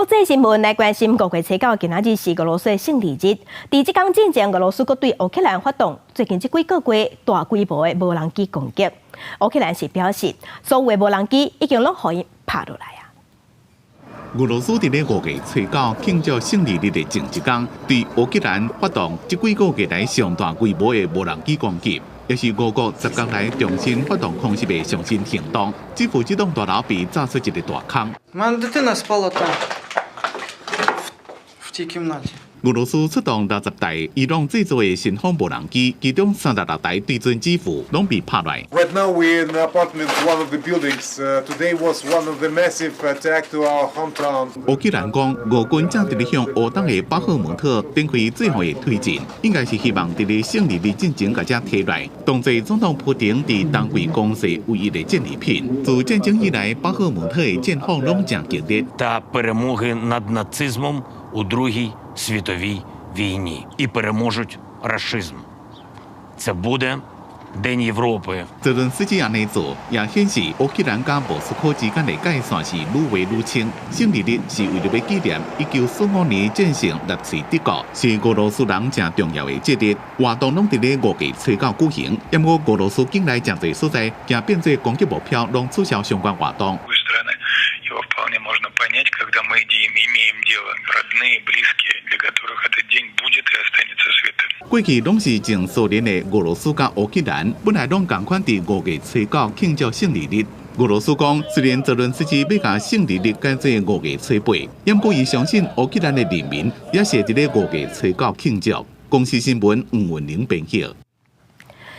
國際新聞來關心，5月初9今仔日是俄羅斯的勝利日。佇這工進前，俄羅斯閣對烏克蘭發動最近這幾個月大規模的無人機攻擊。烏克蘭是表示，所有的無人機已經攏予𪜶拍落來啊。俄羅斯佇咧5月初9慶祝勝利日的前一工，對烏克蘭發動這幾個月來上大規模的無人機攻擊，也是俄國10工來重新發動空襲的上新行動。基輔這棟大樓被炸出一個大空。 У мене дитина спала там, в тій кімнаті. 俄羅斯出動60台伊朗製造的神風無人機，其中36台對準基輔，攏被拍落。 Right now we're in the apartment, one of the buildings. Today was one of the massive attack to our hometown. 烏克蘭講，俄軍正佇咧向烏東的巴赫姆特展開最後的推進，應該是希望佇咧勝利日進前共遮提來，當做總統普丁佇冬季攻勢唯一的戰利品。自戰爭以來，巴赫姆特的戰況攏誠激烈。 Та перемоги над нацизмом у Другій світовій війні і переможуть рашизм. Це буде День Європи. 澤倫斯基按呢做，也顯示烏克蘭佮莫斯科之間的界線是愈畫愈清。勝利日是為著欲紀念1945年戰勝納粹德國，是俄羅斯人誠重要的節日。活動攏佇咧5月初9舉行，毋過俄羅斯境內誠濟所在，驚變做攻擊目標，攏取消相關活動。 С другой стороны, его вполне можно понять, когда мы имеем дело родные, близкие, для которых этот день будет и останется святым. 過去攏是前蘇聯的俄羅斯佮烏克蘭，本來攏仝款佇5月初9慶祝勝利日。俄羅斯講，雖然澤倫斯基欲共勝利日改做5月初8，毋過伊相信烏克蘭的人民也是會佇咧5月初9慶祝。公視新聞吳文玲編譯。